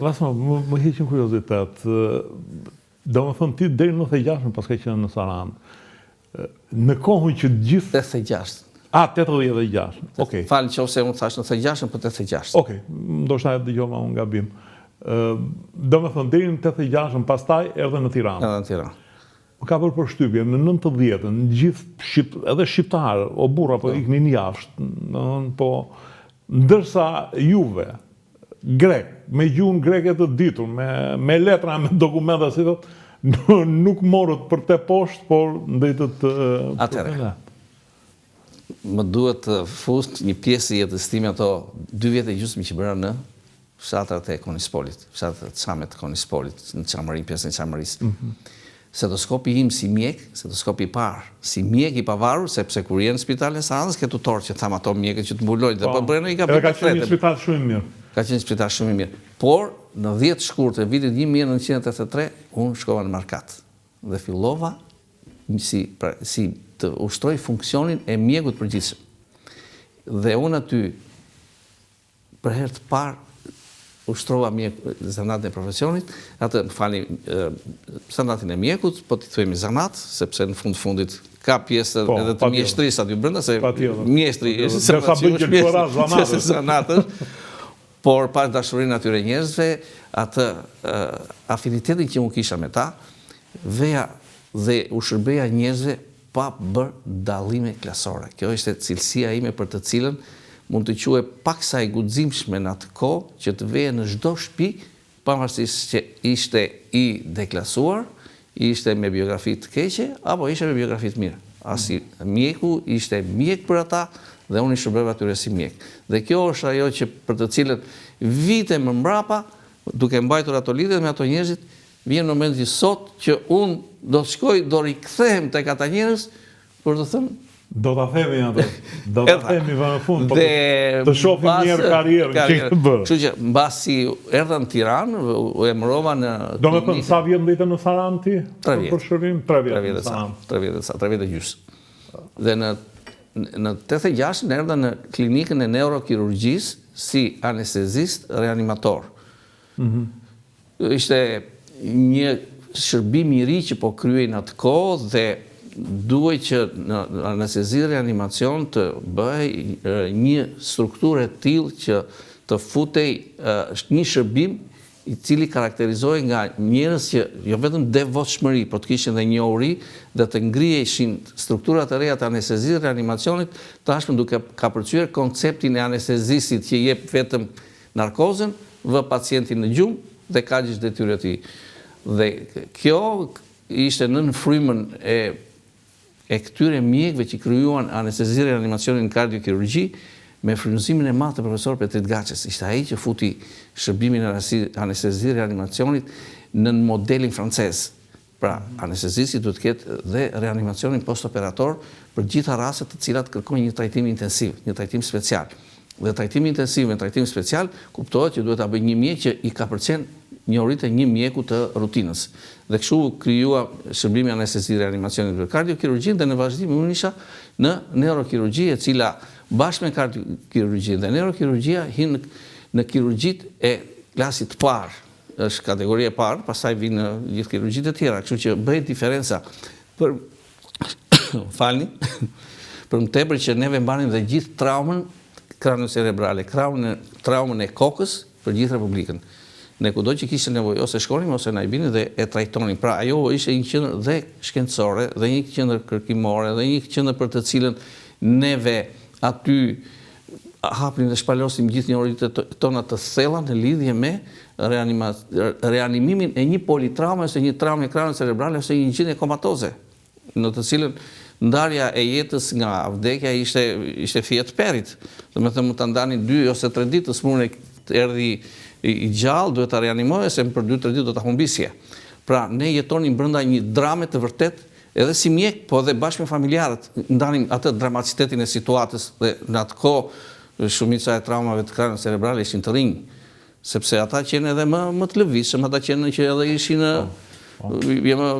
Vasmo, më, më hiqin kuriozitet. Domethënë, ti deri në 96 paske qenë në Sarandë. Në kohën që gjithë... 86. A, 86, okej. Fal, në qoftë se unë thashë 96, po 86. Okej, ndoshta e dëgjova unë gabim. Domethënë, deri në 86, pastaj erdhe në Tiranë. Erdha në Tiranë. Më ka bërë përshtypje, në 90-ën, gjithë shqip, edhe shqiptarë, o burra, po, po iknin jashtë, domethënë, po, ndërsa juve, grek, me gjuhën greke të ditur, me, me letra, me dokumenta, si thotë, nuk morët për teposhtë, por ndejtët Atëherë, më duhet të fus një pjesë të jetës time ato dy vjet e gjysmë që bëra në fshatrat e Konispolit, fshatrat çame të Konispolit, në Çamëri, pjesën e Çamërisë. Mm -hmm. Stetoskopi im si mjek, stetoskopi i parë, si mjek i pavarur, sepse kur je në spitalin e Sarandës ke tutor që thamë ato mjekët që të mbulojnë dhe po, po bëjnë i gabim. Edhe ka qenë një spital shumë i mirë. Ka qenë një spital shumë i mirë. Por në 10 shkurt të vitit 1983 unë shkova në Markat dhe fillova si pra, si të ushtroj funksionin e mjekut të përgjithshëm. Dhe unë aty për herë të parë ushtrova mjek zanatin e profesionit, atë më falni zanatin e mjekut, po t'i themi zanat, sepse në fund fundit ka pjesë po, edhe të mjeshtrisë aty brenda se mjeshtri është se sa bën që zanat është. Por pas dashurinë e atyre njerëzve, atë afinitetin që unë kisha me ta, veja dhe u shërbeja njerëzve pa bërë dallime klasore. Kjo ishte cilësia ime për të cilën mund të quhej paksa e guximshme në atë kohë që të veje në çdo shtëpi, pavarësisht që ishte i deklasuar, ishte me biografi të keqe apo ishte me biografi të mirë. Asi mjeku ishte mjek për ata dhe unë i shërbeva atyre si mjek. Dhe kjo është ajo që për të cilën vite më mbrapa, duke mbajtur ato lidhjet me ato njerëzit, Vjen momenti sot që unë do të shkoj, do rikthehem tek ata njerëz për të thënë Do ta themi atë. Do ta themi më në fund, po të shohim një herë karrierën që ke bërë. Kështu që mbasi erdha në Tiranë, u emërova në Domethënë sa vjet ndejte në Sarandë ti? 3 vjet. Për shërbim 3 vjet. 3 vjet sa. 3 vjet sa, 3 vjet e gjysmë. Dhe në në 86 erdha në klinikën e neurokirurgjisë si anestezist reanimator. Mhm. Ishte një shërbim i ri që po kryhej në atë kohë dhe duhej që në anestezi reanimacion të bëhej një strukturë e tillë që të futej një shërbim i cili karakterizohej nga njerëz që jo vetëm devotshmëri, por të kishin dhe njohuri dhe të ngriheshin strukturat e reja të anestezisë reanimacionit, tashmë duke kapërcyer konceptin e anestezistit që jep vetëm narkozën, vë pacientin në gjumë dhe kaq është detyra e tij. Dhe kjo ishte nën frymën e e këtyre mjekëve që krijuan anestezi reanimacionin në kardiokirurgji me frymëzimin e madh të profesor Petrit Gaçes. Ishte ai që futi shërbimin e anestezi reanimacionit nën modelin francez. Pra, anestezisti duhet të ketë dhe reanimacionin postoperator për gjitha rastet të cilat kërkojnë një trajtim intensiv, një trajtim special. Dhe trajtimi intensiv me trajtim special kuptohet që duhet ta bëjë një mjek që i kapërcen njohuritë e një mjeku të rutinës. Dhe kështu u krijua shërbimi anestezi reanimacionit për kardiokirurgjinë dhe në vazhdim unë isha në neurokirurgji e cila bashkë me kardiokirurgjinë dhe neurokirurgjia hyn në kirurgjitë e klasit të parë është kategoria e parë, pastaj vijnë gjithë kirurgjitë e tjera, kështu që bëhej diferenca për falni, për më tepër që neve mbanim dhe gjithë traumën kraniocerebrale, traumën, traumën e kokës për gjithë Republikën. Ne kudo që kishte nevojë ose shkonim ose na i binin dhe e trajtonim. Pra ajo ishte një qendër dhe shkencore dhe një qendër kërkimore dhe një qendër për të cilën neve aty hapnim dhe shpalosnim gjithë njohuritë tona të thella në lidhje me reanimimin e një politraume ose një traume kraniocerebrale ose një gjendje komatoze, në të cilën ndarja e jetës nga vdekja ishte ishte fije të perit. Domethënë mund ta ndanin 2 ose 3 ditë, të sëmurën erdhi i gjallë, duhet ta reanimoje se për 2-3 ditë do ta humbisje. Pra, ne jetonim brenda një drame të vërtetë Edhe si mjek, po edhe bashkë me familjarët, ndanim atë dramacitetin e situatës dhe në atë kohë shumica e traumave të kraniocerebrale ishin të rinj, sepse ata qenë edhe më më të lëvizshëm, ata qenë që edhe ishin po, po. jo më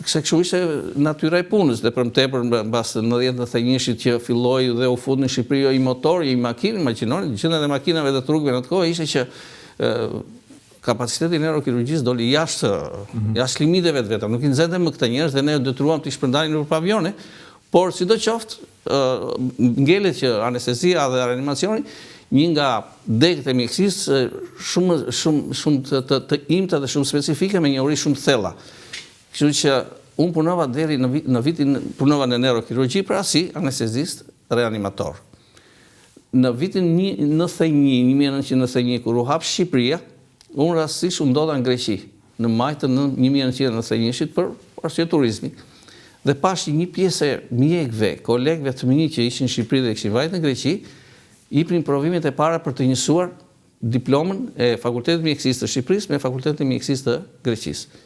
se kështu ishte natyra e punës dhe për më tepër mbas 90-91-shit që filloi dhe u fut në Shqipëri jo i motor, i makinë, imagjinoni, gjendja e makinave dhe të rrugëve në atë kohë ishte që ë. kapaciteti i neurokirurgjisë doli jashtë mm -hmm. jashtë limiteve të veta, nuk i nxente më këta njerëz dhe ne u detyruam t'i shpërndanim nëpër pavione, por sidoqoftë ngelet që anestezia dhe reanimacioni një nga degët e mjekësisë shumë shumë shumë të të, të imta dhe shumë specifike me njohuri shumë të thella. Kështu që unë punova deri në vit, në vitin punova në neurokirurgji pra si anestezist reanimator. Në vitin 91, 1991 kur u hap Shqipëria, unë rastësisht u ndodha në Greqi në maj të 1991-shit për arsye turizmi. Dhe pashë një pjesë e mjekëve, kolegëve të mi që ishin në Shqipëri dhe kishin vajt në Greqi, jepnin provimet e para për të njësuar diplomën e Fakultetit të Mjekësisë të Shqipërisë me Fakultetin e Mjekësisë të Greqisë.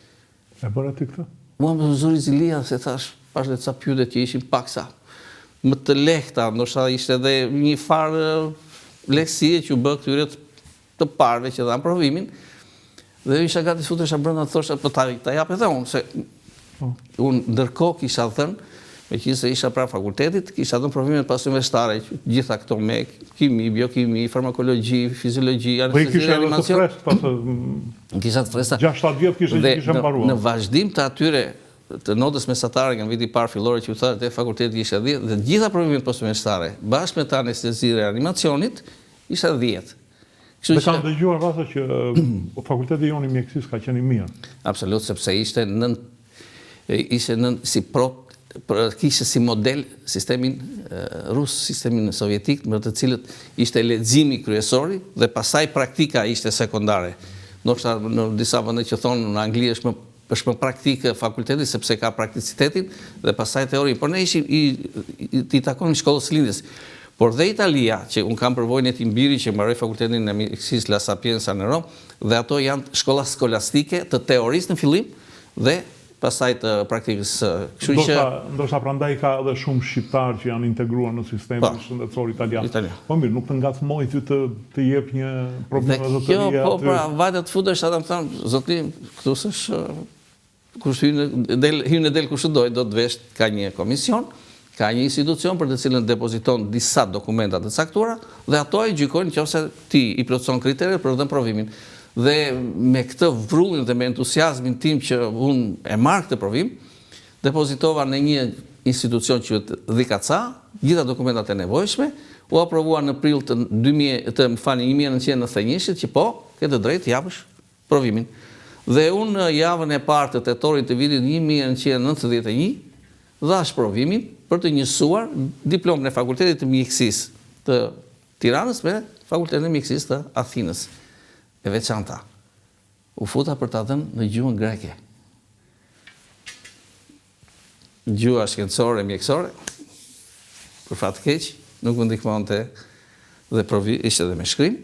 E bëre ti këtë? Mua më zuri zilia se thash, pashë dhe ca pyetje që ishin paksa më të lehta, ndoshta ishte edhe një farë lehtësie që u bë këtyre të parëve që dhanë provimin. Dhe isha gati të futesha brenda të thosha, po ta ta jap edhe unë se po. unë ndërkohë kisha dhënë, meqenëse isha pranë fakultetit, kisha dhënë provimet pasuniversitare, gjitha këto me kimi, biokimi, farmakologji, fiziologji, po anestezi, reanimacion. Po i kishe Kisha të freskëta. 6-7 vjet kishe që kishe mbaruar. Në vazhdim të atyre të notës mesatare nga viti i parë fillore që u thashë te fakulteti isha 10 dhe të gjitha provimet postuniversitare bashkë me të anestezi reanimacionit isha 10. Kështu që kam dëgjuar Vaso që fakulteti jonë i mjekësisë ka qenë i mirë. Absolut, sepse ishte nën ishte nën si pro kishte si model sistemin rus, sistemin sovjetik, në të cilët ishte leximi kryesori dhe pastaj praktika ishte sekondare. Ndoshta në disa vende që thonë në Angli është më është më praktik fakulteti sepse ka prakticitetin dhe pastaj teorinë. Por ne ishim i, i, i takonim shkollës së lindjes. Por dhe Italia, që unë kam përvojën e tim biri që mbaroi fakultetin e mjekësisë La Sapienza në Romë, dhe ato janë shkolla skolastike të teorisë në fillim dhe pastaj të praktikës. Kështu që ndoshta prandaj ka edhe shumë shqiptarë që janë integruar në sistemin po, shëndetësor italian. Italian. Po mirë, nuk të ngacmoi ty të të jep një problem edhe të rija aty. Po pra, vajta të futesh ata më thanë, zotni, këtu s'është kush hyn del hyn e del kush do, do të vesh ka një komision, ka një institucion për të cilën depoziton disa dokumenta të caktuara dhe ato e gjykojnë nëse ti i plotëson kriteret për të dhënë provimin. Dhe me këtë vrullin dhe me entuziazmin tim që unë e marr këtë provim, depozitova në një institucion që quhet Dhikaca, gjitha dokumentat e nevojshme, u aprovua në prill të 2000, të më falni 1991-shit që po, ke të drejtë të japësh provimin. Dhe unë në javën e parë të tetorit të vitit 1991 dhashë provimin për të njësuar diplomën e Fakultetit të Mjekësisë të Tiranës me Fakultetin e Mjekësisë të Athinës. E veçanta. U futa për ta dhënë në gjuhën greke. Gjuha shkencore mjekësore, për fat të keq, nuk më ndihmonte dhe provi ishte edhe me shkrim.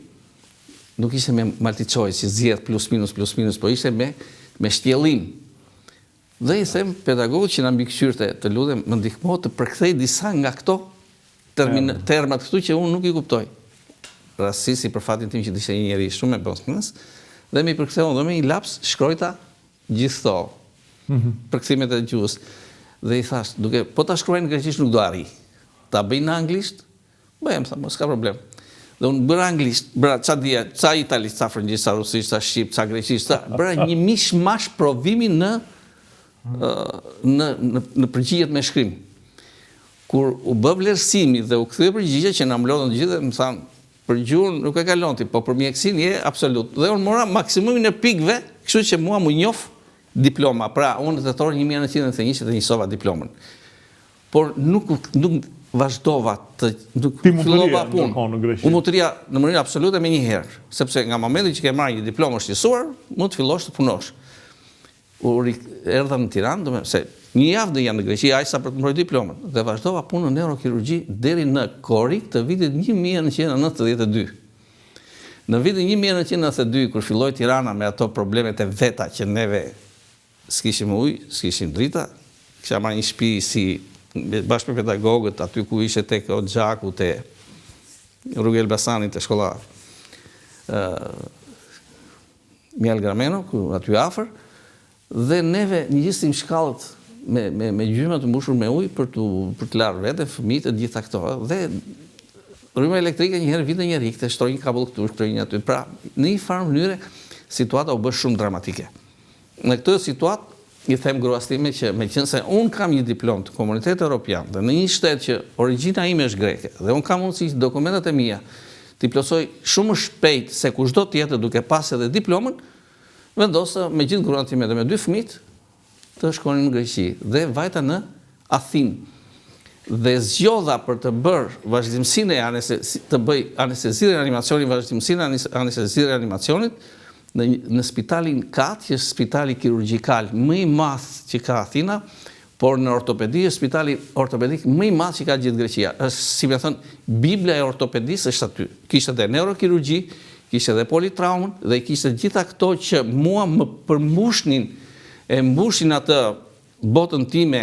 Nuk ishte me multiple choice që zgjedh plus minus plus minus, po ishte me me shtjellim. Dhe i them pedagogut që na mbikëqyrte, të lutem, më ndihmo të përkthej disa nga këto termin, termat këtu që unë nuk i kuptoj. Rastësisht për fatin tim që ishte një njeri shumë me bën dhe m'i përktheu dhe me një laps shkrojta gjithë këto mhm. përkthimet e gjuhës. Dhe i thash, duke po ta shkruaj në greqisht nuk do arrij. Ta bëj në anglisht, Bëjmë, tha, s'ka problem. Dhe unë bëra anglisht, bëra ca dija, ca italisht, ca frëngjisht, ca rusisht, ca shqip, ca greqisht, ca, bëra një mish mash provimi në, në, në, në përgjigjet me shkrim. Kur u bë vlerësimi dhe u kthye përgjigja që na mblodhën të gjithë dhe më thanë, për gjuhën nuk e kalon ti, po për mjekësinë je absolut. Dhe unë mora maksimumin e pikëve, kështu që mua m'u njoh diploma. Pra, unë në tetor 1991 e njësova diplomën. Por nuk nuk vazhdova të nuk fillova punë. U mutëria në mënyrë absolute menjëherë, sepse nga momenti që ke marrë një diplomë është njësuar, mund të fillosh të punosh. U erdha në Tiranë, domethënë se një javë do jam në Greqi, aq sa për të mbrojtur diplomën dhe vazhdova punën në neurokirurgji deri në korrik të vitit 1992. Në vitin 1992 kur filloi Tirana me ato problemet e veta që neve S'kishim ujë, s'kishim drita, kisha marrë një shtëpi si bashkë me pedagogët aty ku ishte tek Oxhaku te rruga e Elbasanit te shkolla ë Mihal Grameno, ku aty afër, dhe neve ngjisnim shkallët me me me gjyma të mbushur me ujë për të për të larë veten, fëmijët e të gjitha këto, dhe rryma elektrike një herë vinte një herë ikte, shtroi një kabull këtu, shtroi një aty. Pra, në një farë mënyre. Situata u bë shumë dramatike. Në këtë situatë i them gruas time që meqenëse unë kam një diplomë të Komunitetit Europian dhe në një shtet që origjina ime është greke dhe unë kam mundësi që dokumentet e mia t'i plotësoj shumë më shpejt se kushdo tjetër duke pas edhe diplomën, vendosa me gjithë gruan time dhe me dy fëmijët të shkonim në Greqi dhe vajta në Athinë dhe zgjodha për të bërë vazhdimësinë e anestezi, të bëj anestezi reanimacionin, vazhdimësinë e anestezi reanimacionit në në spitalin KAT, që është spitali kirurgjikal më i madh që ka Athina, por në ortopedi është spitali ortopedik më i madh që ka gjithë Greqia. Është, si me thënë, Bibla e ortopedisë është aty. Kishte edhe neurokirurgji, kishte edhe politraumën dhe kishte gjitha këto që mua më përmbushnin e mbushin atë botën time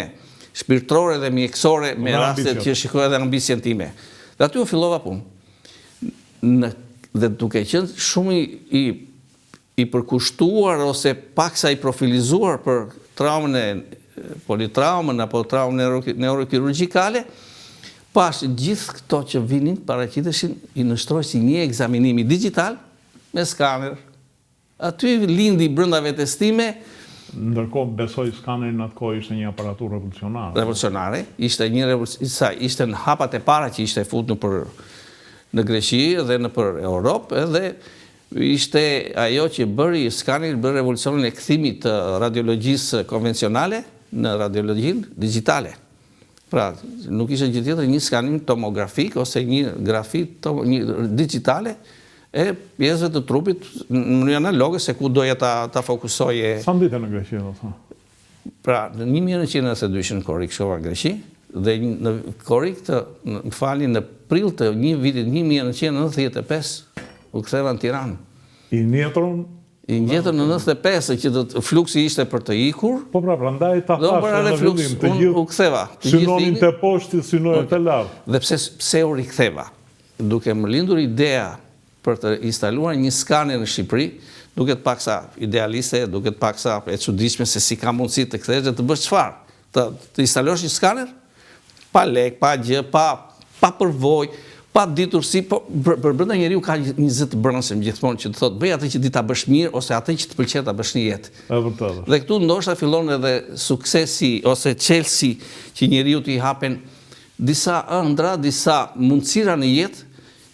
shpirtërore dhe mjekësore me rastet që shikoj edhe ambicien time. Dhe aty unë fillova punë. Në, dhe duke qenë shumë i, i, i përkushtuar ose paksa i profilizuar për traumën e politraumën apo traumën neurokirurgjikale, pashë gjithë këto që vinin paraqiteshin i nënshtroj si një ekzaminimi digital me skaner. Aty lindi brenda vetes time. Ndërkohë besoj skaneri në atë kohë ishte një aparaturë revolucionare. Revolucionare, ishte një sa ishte në hapat e para që ishte futur nëpër në Greqi dhe nëpër Europë edhe ishte ajo që bëri skaneri bëri revolucionin e kthimit të radiologjisë konvencionale në radiologjinë digjitale. Pra, nuk ishte gjë tjetër një skanim tomografik ose një grafi tom, një digjitale e pjesëve të trupit në mënyrë analoge se ku doja ta ta fokusoje. Sa vite në Greqi, do thonë? Pra, në 1992 në korrik shkova në Greqi dhe në korrik të, më falni, në prill të një vitit 1995 u ktheva në Tiranë. I njetërun I ngjetër në 95 që do të fluksi ishte për të ikur. Po pra, prandaj ta thashë në fillim, të gjithë u ktheva. Të gjithë synonin te poshtë, synonin te lart. Dhe pse pse u riktheva? Duke më lindur idea për të instaluar një skaner në Shqipëri, duket paksa idealiste, duket paksa e çuditshme se si ka mundësi të kthehesh dhe të bësh çfarë? Të të instalosh një skaner? Pa lek, pa gjë, pa pa përvojë, pa ditur si, po për, për brenda njeriu ka një zë të brendshëm gjithmonë që të thotë bëj atë që di ta bësh mirë ose atë që të pëlqen ta bësh në jetë. E vërtetë. Dhe këtu ndoshta fillon edhe suksesi ose çelësi që njeriu t'i hapen disa ëndra, disa mundësira në jetë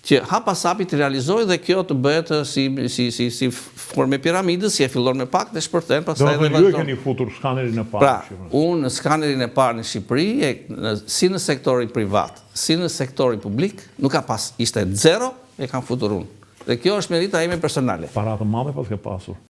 që hap pas hapi të realizojë dhe kjo të bëhet si si si si formë e piramidës, si e fillon me pak dhe shpërthen pastaj edhe vazhdon. Ju e keni futur skanerin e parë në Shqipëri. Pra, unë skanerin e parë në Shqipëri, e, në, si në sektorin privat, si në sektorin publik, nuk ka pas, ishte zero, e kam futur unë. Dhe kjo është merita ime personale. Para të madhe paske pasur.